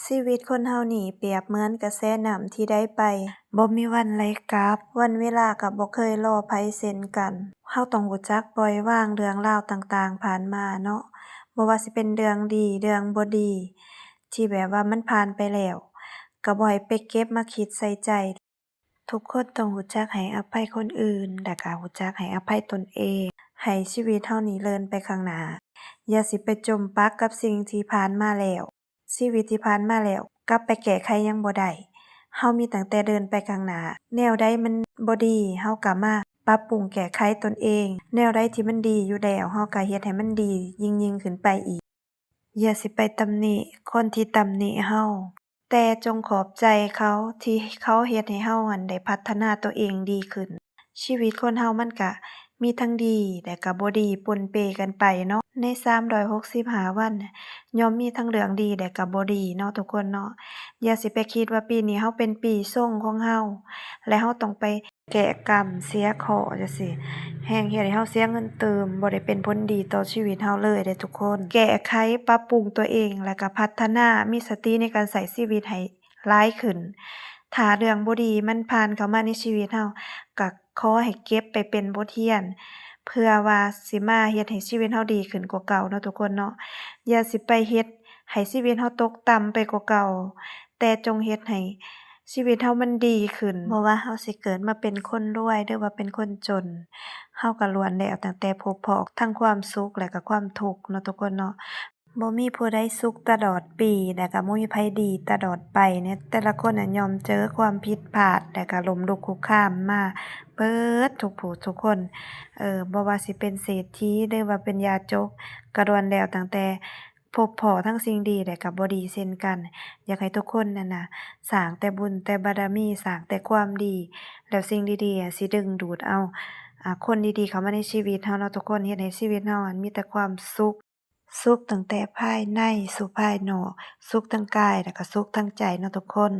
ຊີວິດຄົນເຮົານີ້ປຽບເໝືອນກະແສນ້ຳທີ່ໄດ້ໄປ ບໍ່ມີວັນໄຫຼກັບ, ວັນເວລາກໍບໍ່ເຄີຍລໍໃຜເຊັ່ນກັນ. ເຮົາຕ້ອງຮູ້ຈັກປ່ອຍວາງເລື່ອງລາວຕ່າງໆຜ່ານມາເນາະ, ບໍ່ວ່າຊິເປັນເລື່ອງດີ, ເລື່ອງບໍ່ດີ ທີ່ແບບວ່າມັນຜ່ານໄປແລ້ວ, ກໍບໍ່ໃຫ້ໄປເກັບມາຄິດໃສ່ໃຈ. ທຸກຄົນຕ້ອງຮູ້ຈັກໃຫ້ອະໄພຄົນອື່ນ ແລະກະຮູ້ຈັກໃຫ້ອະໄພຕົນເອງ. ໃຫ້ຊີວິດເຮົານີ້ເດີນໄປຂ້າງໜ້າ, ຢ່າຊິໄປຈົມປັກກັບສິ່ງທີ່ຜ່ານມາແລ້ວ. ຊີວິດທີ່ຜ່ານມາແລ້ວ ກັບໄປແກ້ໄຂຫຍັງບໍ່ໄດ້. ເຮົາມີຕັ້ງແຕ່ເດີນໄປຂ້າງໜ້າ. ແນວໃດມັນບໍ່ດີ ເຮົາກໍມາປັບປຸງແກ້ໄຂຕົນເອງ. ແນວໃດທີ່ມັນດີຢູ່ແລ້ວ ເຮົາກໍເຮັດໃຫ້ມັນດີຍິ່ງໆຂຶ້ນໄປອີກ. ຢ່າຊິໄປຕຳໜິຄົນທີ່ຕຳໜິເຮົາ, ແຕ່ຈົ່ງຂອບໃຈເຂົາທີ່ເຂົາເຮັດໃຫ້ເຮົາຫັ້ນໄດ້ພັດທະນາຕົວເອງດີຂຶ້ນ. ຊີວິດຄົນເຮົາມັນກະມີທັງດີ ແລະກະບໍ່ດີປົນເປກັນໄປເນາະ. ໃນສາມຮ້ອຍຫົກສິບຫ້າວັນ ຍ່ອມມີທັງເລື່ອງດີ ແລະກະບໍ່ດີເນາະທຸກຄົນເນາະ. ຢ່າຊິໄປຄິດວ່າປີນີ້ເຮົາເປັນປີຊົງຂອງເຮົາ ແລະເຮົາຕ້ອງໄປ ແກ້ກຳເສຍເຄາະຈັ່ງຊີ້ ແຮ່ງເຮັດໃຫ້ເຮົາເສຍເງິນຕື່ມ ບໍ່ໄດ້ເປັນຜົນດີຕໍ່ຊີວິດເຮົາເລີຍເດ້ທຸກຄົນ. ແກ້ໄຂປັບປຸງຕົວເອງ ແລ້ວກໍພັດທະນາ ມີສະຕິໃນການໃຊ້ຊີວິດໃຫ້ຫຼາຍຂຶ້ນ. ຖ້າເລື່ອງບໍ່ດີມັນຜ່ານເຂົ້າມາໃນຊີວິດເຮົາ ກໍຂໍໃຫ້ເກັບໄປເປັນບົດຮຽນ ເພື່ອວ່າຊິມາເຮັດໃຫ້ຊີວິດເຮົາດີຂຶ້ນກວ່າເກົ່າເນາະທຸກຄົນເນາະ. ຢ່າຊິໄປເຮັດໃຫ້ຊີວິດເຮົາຕົກຕ່ຳໄປກວ່າເກົ່າ, ແຕ່ຈົ່ງເຮັດໃຫ້ ຊີວິດເຮົາມັນດີຂຶ້ນ. ບໍ່ວ່າເຮົາຊິເກີດມາເປັນຄົນລວຍ ຫຼືວ່າເປັນຄົນຈົນ, ເຮົາກໍລ້ວນແລ້ວຕັ້ງແຕ່ພົບພໍ້ທັງຄວາມສຸກ ແລະກໍຄວາມທຸກເນາະທຸກຄົນເນາະ. ບໍ່ມີຜູ້ໃດສຸກຕະຫຼອດປີ ແລະກໍບໍ່ມີໃຜດີຕະຫຼອດໄປເນາະ. ແຕ່ລະຄົນນະຍ່ອມເຈີຄວາມຜິດພາດ ແລະກໍລົ້ມລຸກຄຸກຄານມາເບິດທຸກຜູ້ທຸກຄົນ. ເອີ ບໍ່ວ່າຊິເປັນເສດຖີ ຫຼືວ່າເປັນຢາຈົກ ກໍລ້ວນແລ້ວຕັ້ງແຕ່ ພົບພໍ້ທັງສິ່ງດີ ແລະກໍບໍ່ດີເຊັ່ນກັນ. ຢາກໃຫ້ທຸກຄົນນັ້ນນະ ສ້າງແຕ່ບຸນແຕ່ບາລະມີ, ສ້າງແຕ່ຄວາມດີ, ແລ້ວສິ່ງດີໆອະຊິດຶງດູດເອົາ ອາ ຄົນດີໆເຂົ້າມາໃນຊີວິດເຮົາເນາະທຸກຄົນ, ເຮັດໃຫ້ຊີວິດເຮົາຫັ້ນມີແຕ່ຄວາມສຸກ, ສຸກຕັ້ງແຕ່ພາຍໃນສູ່ພາຍນອກ, ສຸກທັງກາຍ ແລະກໍສຸກທັງໃຈເນາະທຸກຄົນ.